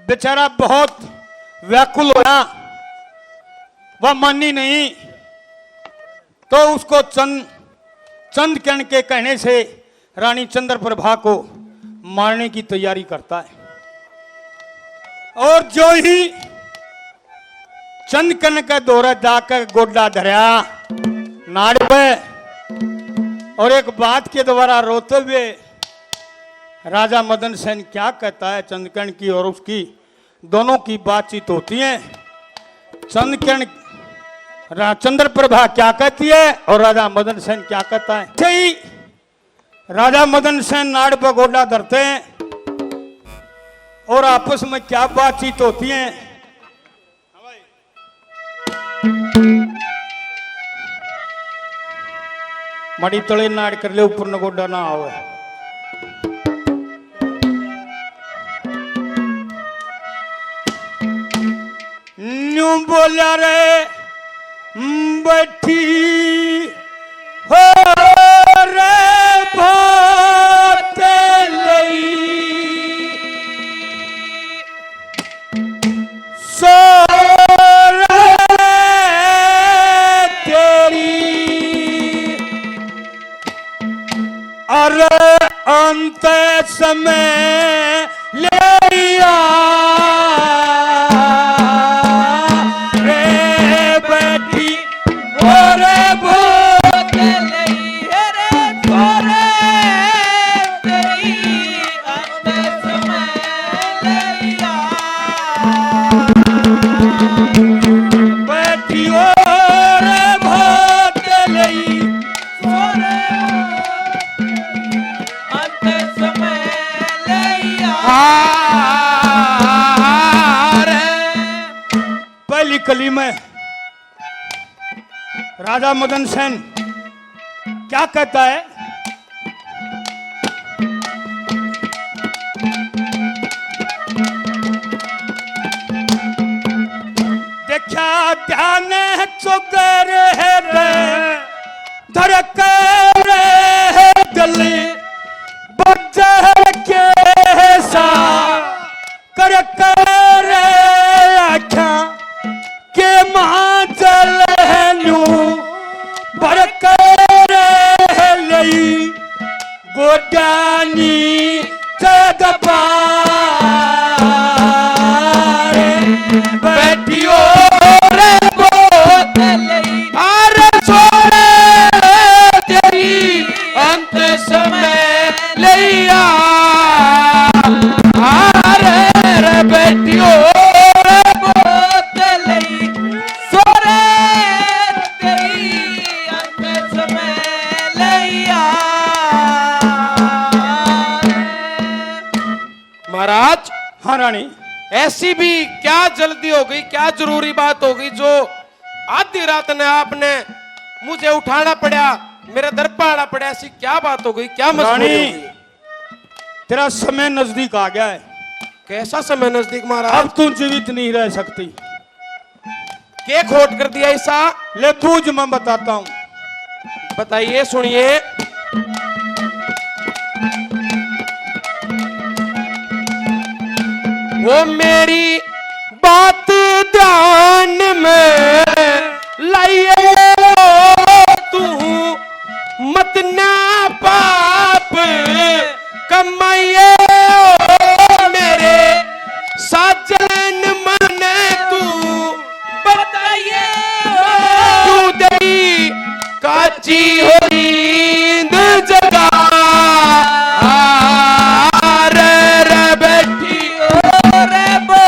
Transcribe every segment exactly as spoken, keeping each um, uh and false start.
बेचारा बहुत व्याकुल होया, वह मानी नहीं, तो उसको चंद चंद किरण के कहने से रानी चंद्र प्रभा को मारने की तैयारी करता है। और जो ही चंद किरण के धोरे जाकर गोडा धरया नाड़ पे, और एक बात के द्वारा रोते हुए राजा मदन सेन क्या कहता है, चंद किरण की और उसकी दोनों की बातचीत होती है। चंद किरण, रा-, चंद्र प्रभा क्या कहती है और राजा मदन सेन क्या कहता है। ऐसे ही राजा मदन सेन नाड़ पर गोडा धरते हैं और आपस में क्या बातचीत होती है। माड़ी तले नाड़ कर ले, ऊपर न गोडा ना आवे। न्यू बोला रे बैठी हो रे भात लई। सोरे तेरी अरे अंत समय लिया रे बैठी और बहुत लई रे सोरे तेरी अंत समय लिया। बैठी और बहुत लई सोरे अंत समय लिया। पहली कली में राजा मदन सेन क्या कहता है? देखा ध्यान चुगर है रे, धड़क रे दिल बजर के सा कर कर आख्या के मांझल है न्यू भर कर लई गोड्यानी चदबार बैठियो रे बहुत लई आर छोड़े तेरी अंत समय लिया। आरे रे बेटियो रे बहुत लई सोरे तेरी अंत समय लिया। महाराज। हाँ रानी। ऐसी भी क्या जल्दी हो गई, क्या जरूरी बात हो गई जो आधी रात ने आपने मुझे उठाना पड़ा, मेरे दर पर आना पड़ा, ऐसी क्या बात हो गई, क्या मजबूरी रानी, हो गई? तेरा समय नजदीक आ गया है। कैसा समय नजदीक महाराज? अब तू जीवित नहीं रह सकती। के खोट कर दिया ऐसा? ले बूझ, मैं बताता हूँ। बताइए, सुनिए। वो मेरी बात ध्यान में लाइए तू, मत ना पाप कमाइए ओ मेरे साजन, मन तू बताइए ओ तू दई काची हो नींद जगा रे रे बैठी ओ रे बो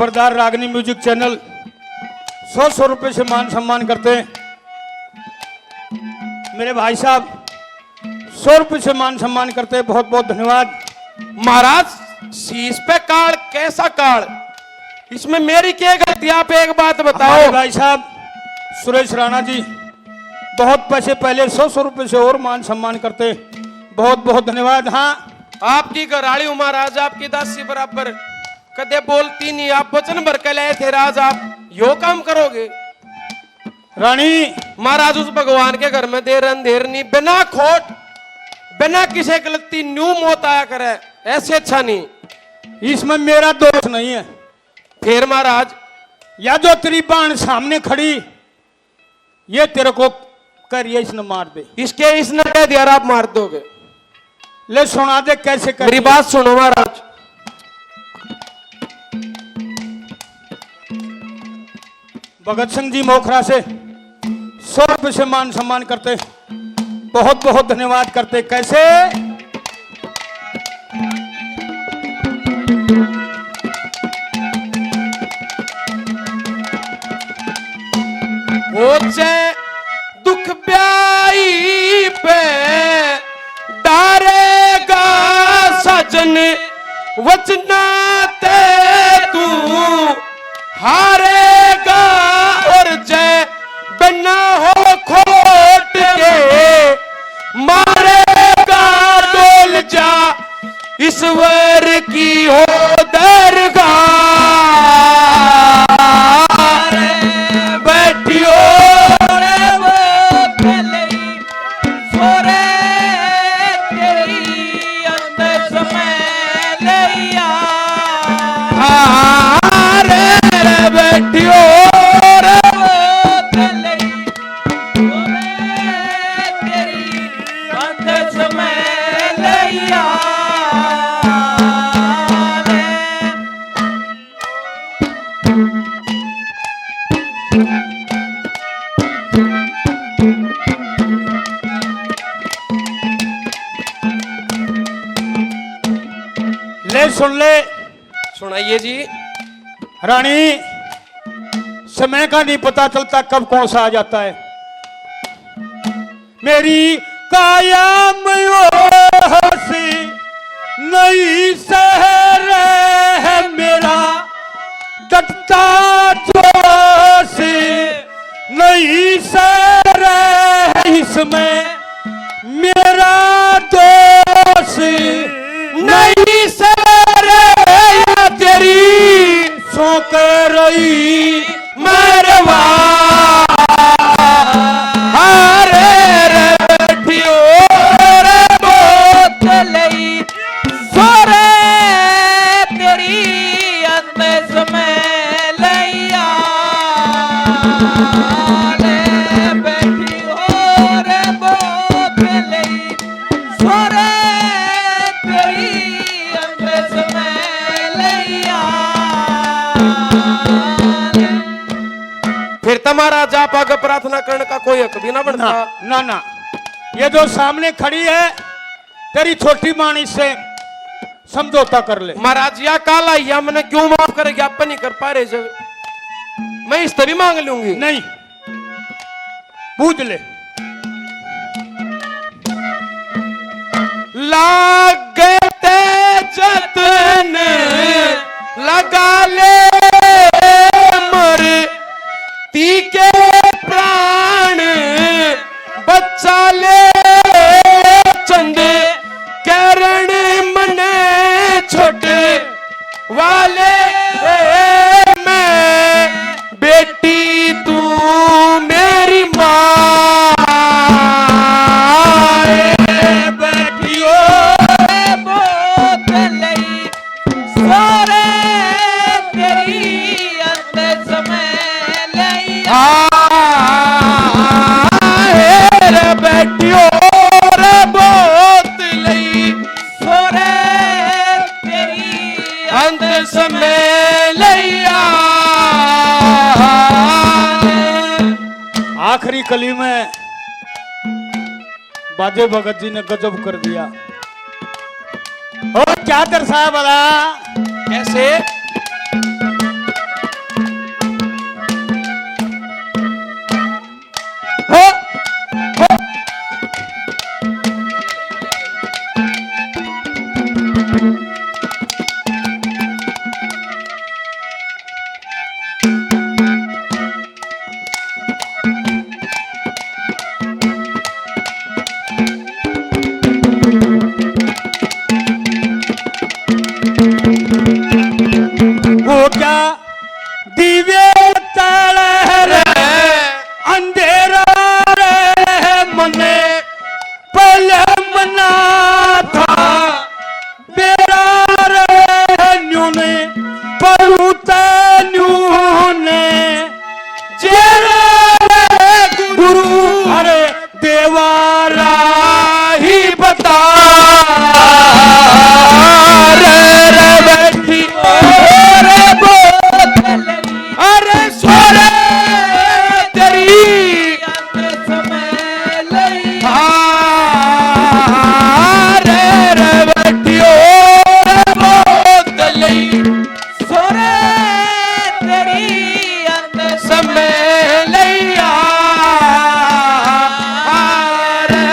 खबरदार रागनी म्यूजिक चैनल सौ सौ रुपए से मान सम्मान करते हैं। मेरे भाई साहब सौ रुपए से मान सम्मान करते हैं, बहुत बहुत धन्यवाद। महाराज, शीश पे काल, कैसा काल? इसमें मेरी क्या गलती? आप एक बात बताओ। हमारे भाई साहब सुरेश राणा जी बहुत पैसे पहले सौ सौ रुपए से और मान सम्मान करते, बहुत बहुत धन्यवाद। हाँ, आपकी घराली हूँ महाराज, आपकी दासी बराबर, कदे बोलती नहीं, आप वचन भर के लाए थे राज, आप यो काम करोगे? रानी। महाराज, उस भगवान के घर में देर अंधेर नहीं, बिना खोट, बिना किसी गलती न्यू मौत आया करे, ऐसे अच्छा नहीं। इसमें मेरा दोष नहीं है। फिर महाराज? या जो तेरी बहन सामने खड़ी, ये तेरे को कह रही है, इसने मार दे। इसके, इसने कह दिया, आप मार दोगे। ले सुना दे कैसे कर मेरी दिया। बात सुनो महाराज। भगत सिंह जी मोखरा से सौ रुपये से मान सम्मान करते, बहुत बहुत धन्यवाद करते। कैसे? हो जै दुख ब्याई पे डारेगा साजन, वचना ते तू हारेगा। और जै बिना हो खोट के मारेगा डोल जा, ईश्वर की हो दरगाह। बैठियो रे वो भले सोरे तेरी अंदर में लैया। हाँ रे, रे बैठियो रे वो भले सोरे तेरी अंदर में लैया। ले सुन ले। सुनाइए जी। रानी, समय का नहीं पता चलता कब कौन सा आ जाता है। मेरी कायम होश नहीं सह रहे है मेरा डटता जोश, नहीं सह रहे है इसमें मेरा दोष, नहीं सह रहे है तेरी सौंक रही मरवा। हारे रे बैठियो रे बोत लई, सोरे तेरी अंदस में लैया। रे बैठियो रे बोत लई, सोरे तेरी अंदस में लैया। फिर तुम्हारा जाप आगे प्रार्थना करने का कोई हक भी ना बनता। ना, ना, ना। ये जो सामने खड़ी है, तेरी छोटी माँ, इससे समझौता कर ले। महाराज, या काला या मैंने क्यों माफ करेगी? आप नहीं कर पा रहे जब मैं इससे भी मांग लूंगी। नहीं, बूझ ले। लागे ते जतन लगा ले, मर ती के प्राण बचा ले। चंद करण मने छोट वाले में बेटी तू मेरी माँ। बैठियो बोत लई, सोरे तेरी अंदस में लई। हाँ, रे बैठियो रे बोत लई, सोरे तेरी अंदस में लैया। आखिरी कली में बाजे भगत जी ने गजब कर दिया। और क्या दर्शाया भला? कैसे? गुरु, अरे देवा राही बता रे, रे बैठी रे बोतल, अरे सोरे तेरी हाँ, रे, रे बैठी रे बोतल, सोरे तेरी अंत समय लैया रे।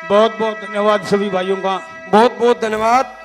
बहुत बहुत धन्यवाद सभी भाइयों का। बहुत बहुत धन्यवाद।